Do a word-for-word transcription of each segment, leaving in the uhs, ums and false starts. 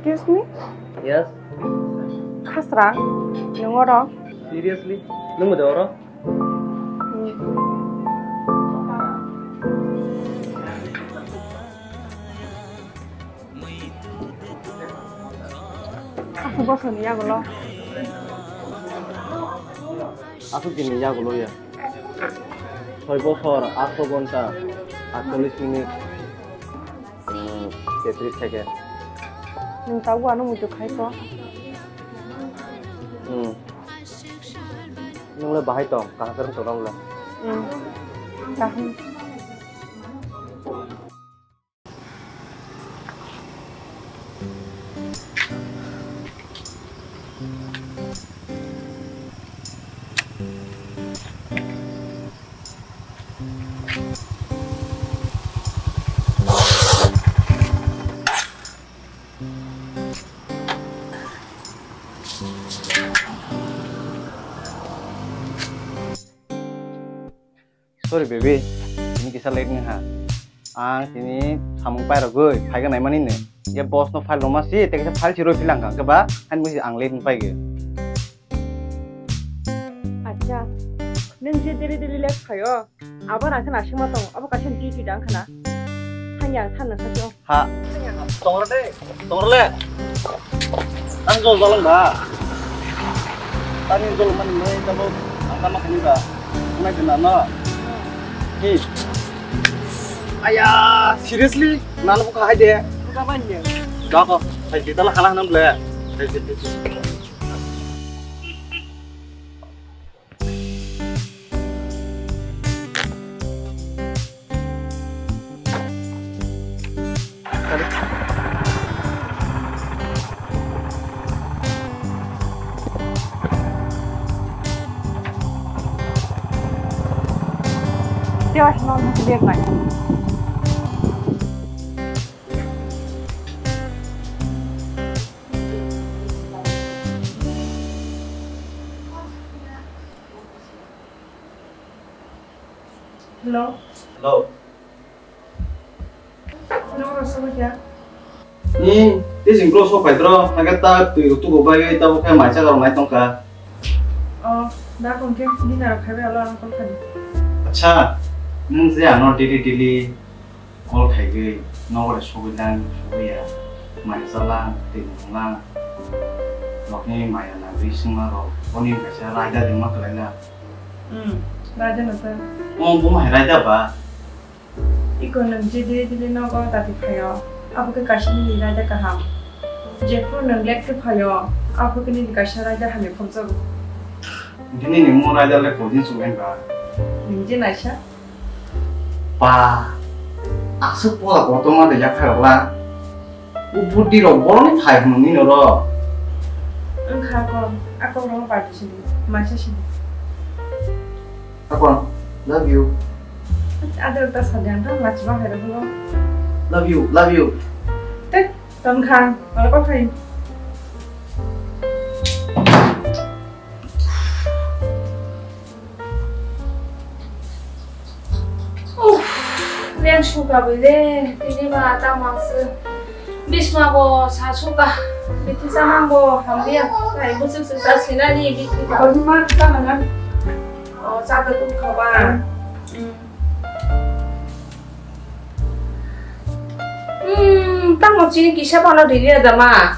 Excuse me? Yes. Khasra, nwng oro? Seriously? Nwng bo de oro? Hmm. Aswk bosor ni yagulo. Aswk din ni yagulo ya. Soi bosor, atro ghonta, atchollish minute, hmm, tetris second. Nwng tabuk ano muitu khai kho. Hmm. Nwng le bahai tong, kaham khe rwng tong le. Hmm. Kaham. Sorry baby, tini kisa late wngha. Ang tini samung pairogwi phaiga naimani no. Ye boss no file rwma si, tei kisa file si rwi philang kha, khe ba, haini busi ang late wng paigwi. Acha, nwng je daily daily late phaio, abo rang khe nasingma tongo, abo kaisa duty da wngkha na. Thangya ang thanna sakhe o. Ha. Tongra de, tongra le. Ang jol jalang ba. Tani jol mani mai jabo ang tama khani ba. Nai khana no. Hi. Aya, seriously? Nalo buka hai de. Buka ban de. Ga ko. Hai de tala khana hanam le. Hai de. Hello. Hello. Hello, Rosabakya. Hmm, tei jing bro sok pai bro, nake ta twi rok tubu bai bai tabo khe mai chaga rok nai tongkha. Oh, da kon khe dinner rok khaibai alo ang call khani. Acha, nwng je ano daily daily call khaigwi, nogo de sogwi lang, sogwi ya, mai cha lang, twi nung lang, nokni maya nangwi singma rok, boni kaisa raida dengma kwlai lang. Hmm, raida no ta. Oh, bo mai raida ba. Iko nwng je dili dili nogo dati phaio, abo khe kaisa nini raida kaham. Jephru nwng late khe phaio, abo khe nini kaisa raida hamya phobjago. Nini ni mo raida le koi din sung ba? Nwng je naisa. Ba, aswk pola kotorma de yaphai rok la. O budi rok boroni phai hwnwi nini oro. Wngkha kon, akok rok party sini, maisa sini. Akon, love you. Ada ta sadya ta machi ba hai rok. Love you, love you. Tek, ton khan, oro ko khai. Uff, leng suka bai le, tini ba tamo se. Bisma bo sa suka, bithi sama bo hamliya, tai buchuk se sa sinani bithi ba. Kau ma ta ngan. O, sa ta tu khaba. Hmm. Hmm, tamo chini kisa phano rili ya da ma?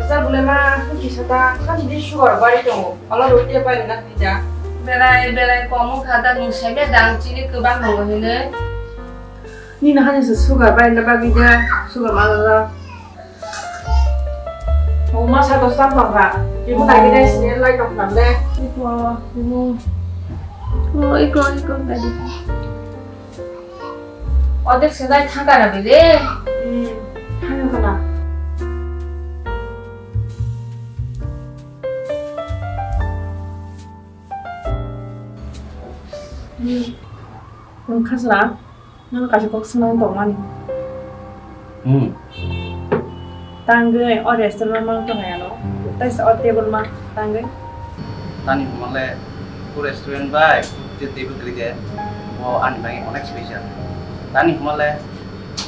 Kisa bole ma, kisa ta, kan di sugar bai tongo. Phala roti ya bai na pija. Berai, berai, komo kha da, nung sai be dang chini kwbang nungo hinui. Nini hani se sugar bai na bagwi da, sugar ma da. O ma sa dos tam bang ba. Ibu nai gede sini lai tok nam le. Iko, ibu. O, iko, iko, tadi. Odek se lai thangka na bile. Hmm, thangka na. Hmm. Nung khasla, nung kaisa kok swnam tongmani. Hmm. Tangwi o restaurant mang tong ya no. Taisa o table mang tangwi. Tani hwnmale o restaurant bai je table kwrwi de, bo ani bagwi onek special. Tani hwnmale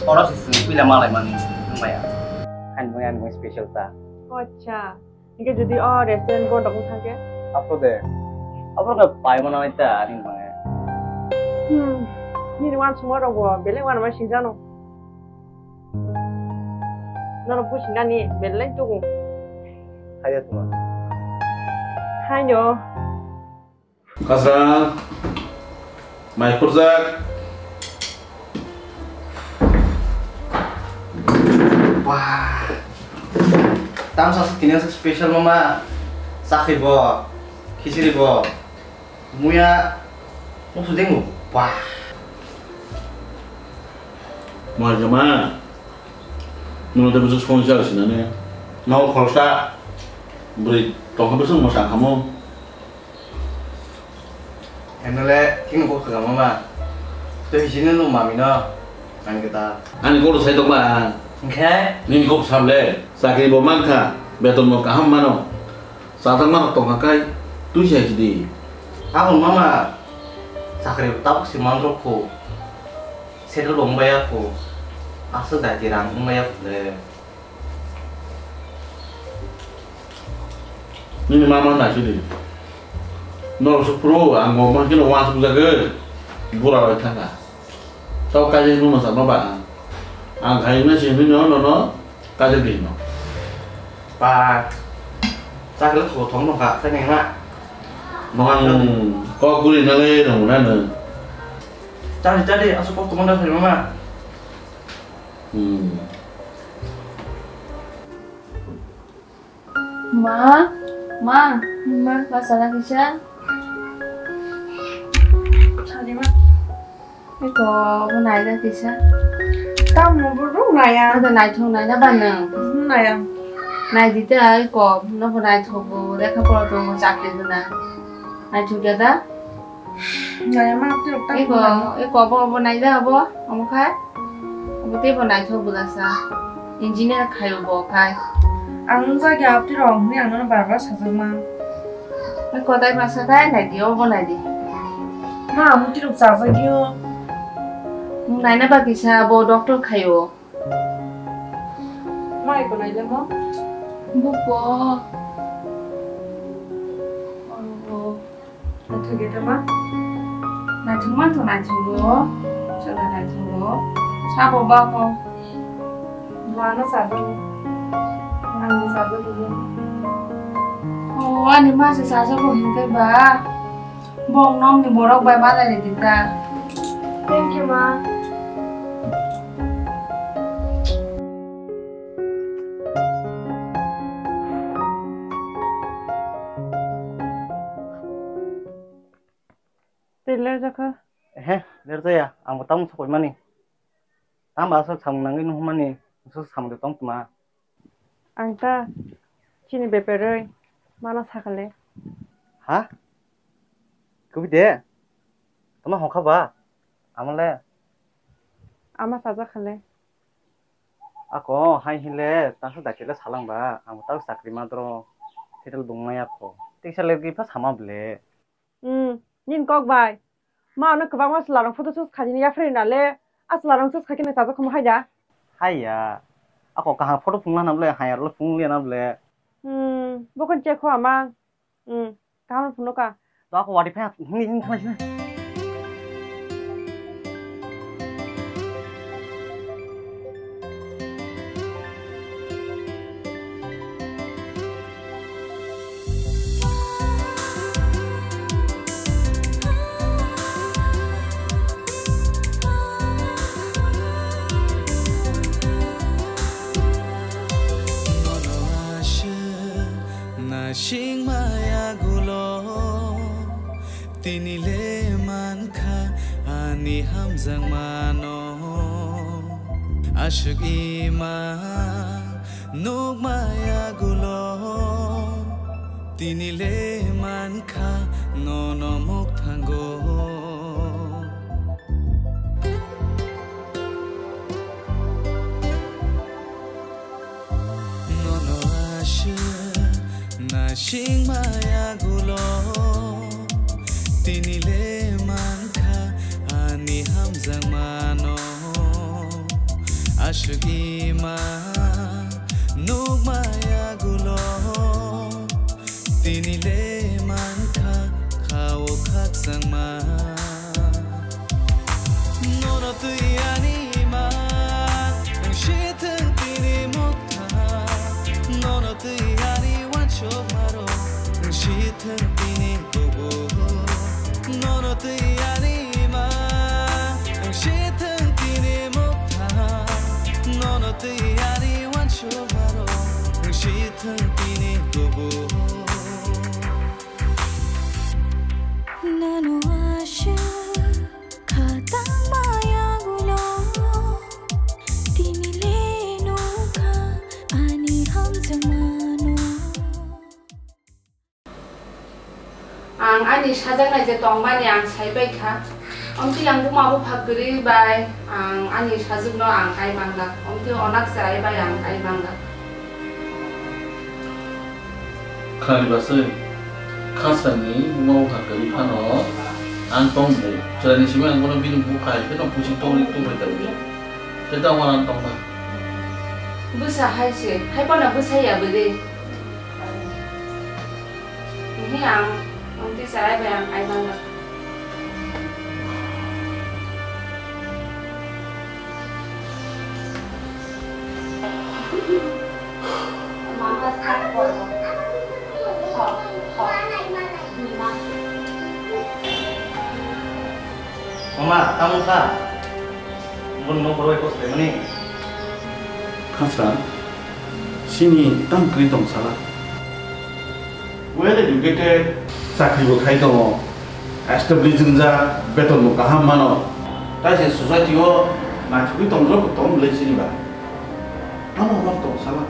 oro se chwng puila malai mani wng maya. Ani mui, ani mui special ta. O acha. Hingke jodi o restaurant bondo wng thangkhe? Aphuru de. Aphuru khe pai mano ta ani mui. Hmm. Nini wansukma rok bo belai wanama singjano. Nono pusinani belai tugu. Haiya tuma. Haino. Kasra, mai khurjak. Wah. Tamsa se tini special mama. Sakri bo, khichiri bo. Muya, musu deng bo. Wah. Mai jama. Nono de busu sponsor sinane. Nau khorsa. Beri tongkha busu mo sangkamo. Emele, kini kok khagama ma. To hisini no mami no. Ani kata. Ani kok sai tokba. Hingke? Nini kok sable. Sakri bo mankha. Beton bo kaham mano. Sathang mano tongkha kai. Tui sai sidi. Abon mama. Sakri tabuk si mandro ko. Settle bo maya ko. Asa dati rang maya ko le. Nini mama naisidi. Norok se phuru ang bo mankhe no wansuk jagwi bura roi thangkha. Tao kaijak nung no sama ba ang. Ang khai wngna se hinwi no nono kaijak di hino. Ba. Chakle kho thong nokha khe nengna. Bang kok guri nalai rong na no. Chadi chadi asuk kok tumanda khai mama. Hmm. Ma, ma, ma, ma sala kisa. Sadi ma. Eko, bo naida kisa. Tamo bo rung naya. Ada naithok naina ba nang. Naya. Naidi ta eko, no bo naithok bo lekha pora tongo chakri guna. Naithok ya da? Naya ma tiro tak. Eko, eko bo bo naida bo, omo khai. Obo teibo naithok bwlasa. Engineer khaio bo khai. Ang nukjakya apti rok hwnwi ang nono bar bar sajakma. Hai kotai masa khai naidi, obo naidi. Ma, amtwi rok chajakyo. Nwng naina bagwi sa bo doctor khaio. Mai ko nailemo? Buko. Oro. Naithok ya tama? Naithok man to naithogo. Chwla naithogo. Sabo ba ko. Mano sajago. Ang sajago. O, ani ma se sajago hinke ba. Bong nong ni borok bai malai ni dita. Thank you, ma. Tei ler jakha? Ehe, ler jaya, ang bo tamung sokoi mani. Tamo aswk samung nangwi nuhumani, aswk samung de tong tma. Ang ta chini beperoi mano sakale. Ha? Kubi de? Tama hokha ba? Amale? Ama sajak khale. Ako, hai hinle, tangsa dakile salang ba, ang bo tao chakri madro, settle bung maya kho. Tiksa le gwi pha sama ble. Hmm, nini kok bai. Ma ano kwbangma chwlarok photo shoot khainani yapharwi nale. A chwlarok shoot khaikhe nang chajak khomo hai da? Haiya. Ako kaham photo phunglana ble, haiya rwle phungliana ble. Hmm, bokon chekho ama. Hmm, kaham phunukha. To ako wadi phai hini hini thanglai sini. Nono aswk nasingma yagulo, tini le mankha ani hamjakmano. Aswk ima nukma yagulo, tini le mankha nono mukthango. Nono aswk nasingma yagulo, tini le mankha ani hamjakmano. Aswk ima Ang ani sajaknai je tongmani ang sai bai kha. Omtwi ang buma bupha kwrwi bai ang ani sajwkno ang kai manglak. Omtwi onak chai bai ang kai manglak. Khali baswi, khasani buma bupha kwrwi phano ang tong de. Chwraini simi ang bono bini bupha hai kheno pusi tongwi tongwi tongwi. Tei tamo ang tong bai. Bwsa hai se, hai bono bwsa ya bwrwi. Ni ang, ang tisa ai bai ang ai bang. Mama sa ko. Ho, ho. Ni ma. Mama, tamo sa. Bun no borok ko sai mani. Khasra, sini tam kri tong sala. Well educated. Chakri bo khai tongo. Establish wngjak, beton bo kaham mano. Tai se society o naithokwi tong jok tong bwlai sini ba. Tamo hor tong sala.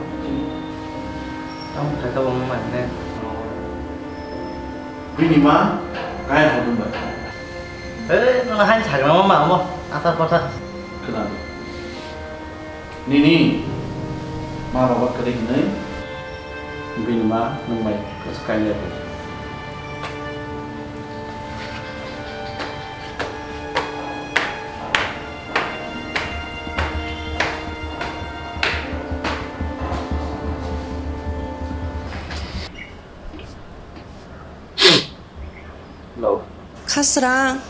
Tamo khai tongo ma ne. Bini ma kaya hwnwi ba. Hey, no han chagra ma ma mo. Atar patar. Khna. Nini ma baba kwrwi hwnwi bini ma nwng bai kwchwk kaiya. Hello. Khasra,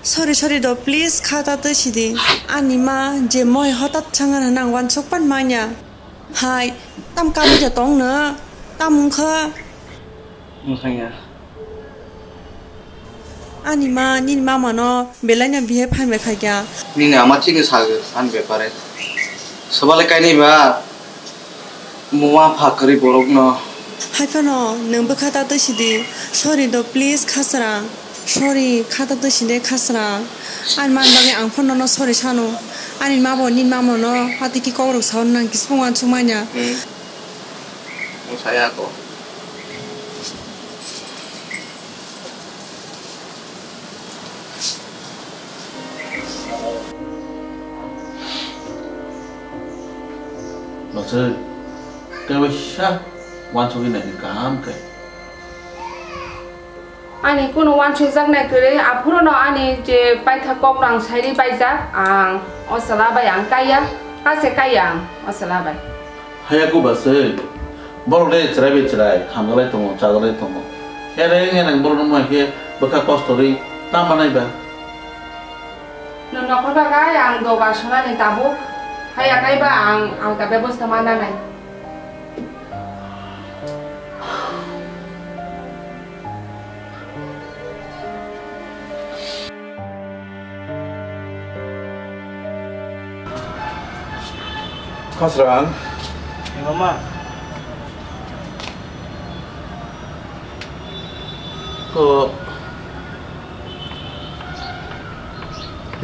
sorry, sorry do, please, kha ta twi sidi. Ani ma je moi hotat sangan nang wansuk pan manya. Hai, tam kam je tong no, tam wngkha. Wngkha ya. Ani ma, nini mama no belai no bihe phan bai kha kya. Nini ama thik no sa, ani bepare. Sobale kainwi ba. Buma pha kwrwi borokno. Hai phano nwng bwkha ta twi sidi. Sorry do, please, Khasra. Sorry, kha ta twi sidi, Khasra. Ani man bagwi ang phano nono sorry sano. Ani ma bo nini mama no hati ki kok rok sao nang kisa phung wansuk manya. Hmm. Nwng saya ako. Bwswk, tei waisa uansugwi naidi kaham khe. Ani kunu uansukjaknai kwrwi, aphuruno ani je paitha kok rang sairi baijak, ang o chwla bai ang kaiya, kase kaiya ang o chwla bai. Haya kubaswi, borok de chwrai bai chwrai hamjaklai tongo, chajaklai tongo. Ere wngya nang borokno mungkha khe bwkha kosto rwi tamo nai ba? Nwng nokhor bagwi ang doga sonani tabuk, haya kaiba ang alka bebosta ma nanai. Khasrang. Mama. Ko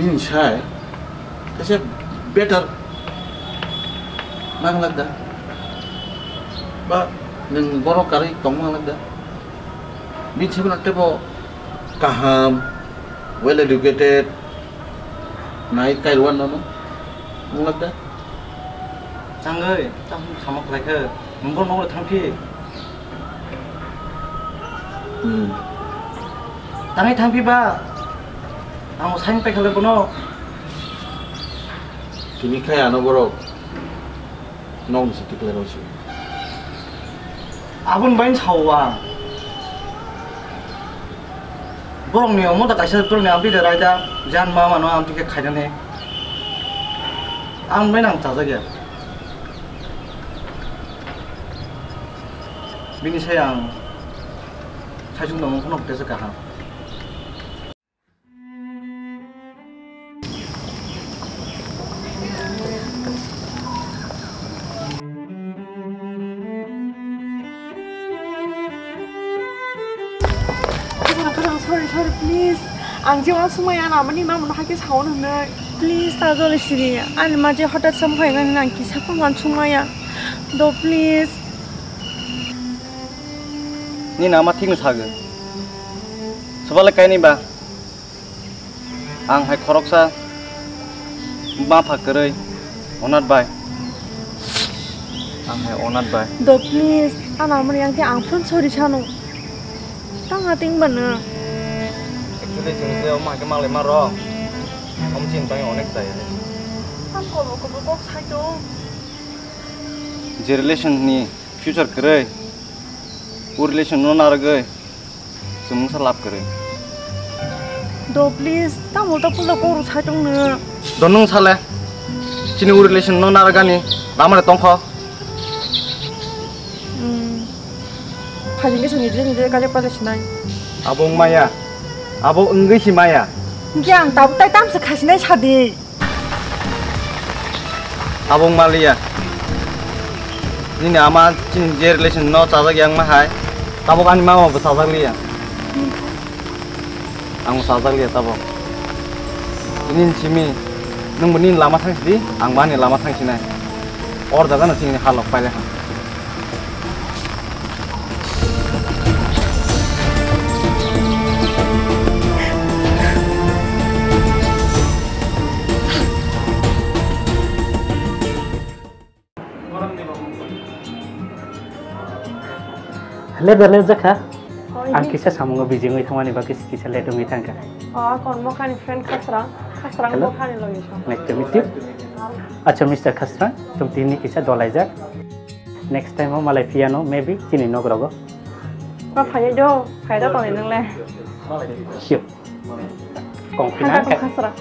bini sai kaisa better manglak da. Ba nwng bono karwi tong manglak da. Bini sai bono teibo kaham, well educated, nai kairuan nono manglak da. Changwi, tamo samo khlai khe, nwng bono nokle thang phi. Hmm. Tangwi thang phi ba, ang sain pai kha le bono. Tini khai ano borok. Nokni se tikla rw se. Aboni bai sao ang. Borokni omo da kaisa borokni abdi da raida jan ma mano ang tike khainani. Ang bai nang chajak ya. Bini sai ang khaisung tongmung phano tesa kaham. Sorry, sorry, please. Ang je uansukmaya, ani mama no haikhe sao nwngnai. Please, ta joli siri. Ani ma je hotat sam phai nang nang kisa phano uansukmaya. Do, please. Nini ama thikno sagwi. Bale kaini ba. Ang hai khoroksa bapha kwrwi, Onath bai. Ang hai Onath bai. Do please, ano amoni yang khe ang phone sorry sano. Tang ating bana. Actually, chwng je omo hai khe malai ma rw. Omo chini bagwi onek chaya. Ang kobo kobo kok sai tong. Je relation ni future kwrwi, o relation no narwgwi. Chwng mungsa love kwrwi. Do please, tamo ta pulo kok rw sai tong nw. Do nwng sale. Chini o relation no narwgani lama de tongkho. Hmm. Phaidi khe chwng nijre nijre kale pale sinai. Abo wng maya. Abo wngwi si maya. Hinkhe ang tabuk tai tamsa khasinai sadi. Abo wng maliya. Nini ama chini je relation no chajak yang ma hai. Tabuk ani mama bo chajak liya. Ang bo chajak liya tabuk. Nini simi nwng bo nini lama thang sidi, ang bo ani lama thang sinai. Or jaga no chini halok paile ha. Leber le jakha. Ang kisa samungo bijing oi thangmani bagwi kisa late wngwi thangkha. Oh, kon mokhani friend Khasrang. Khasrang mokhani logi song. Nice to meet you. Acha, Mister Khasrang, chwng tini kisa dolaijak. Next time o malai phiya no, maybe chini nok rogo. Ma phai do, phai da toni nang le. Sure. Kong khina kong kha. Khasra.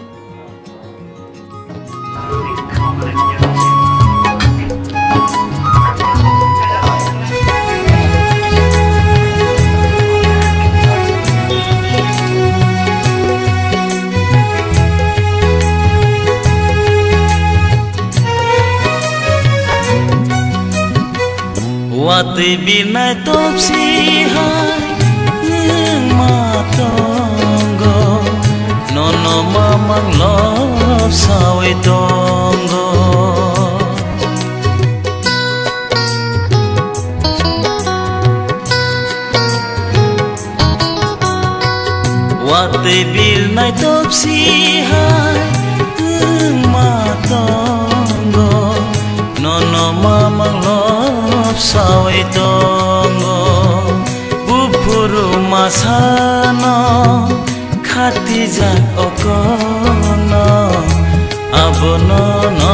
Watwi birnai topsi hai wngma tongo, nono mamang love sawi tongo. Watwi birnai topsi hai wngma tongo, nono mamang love sawi tongo. Buphuru masano khatijak okono, abono no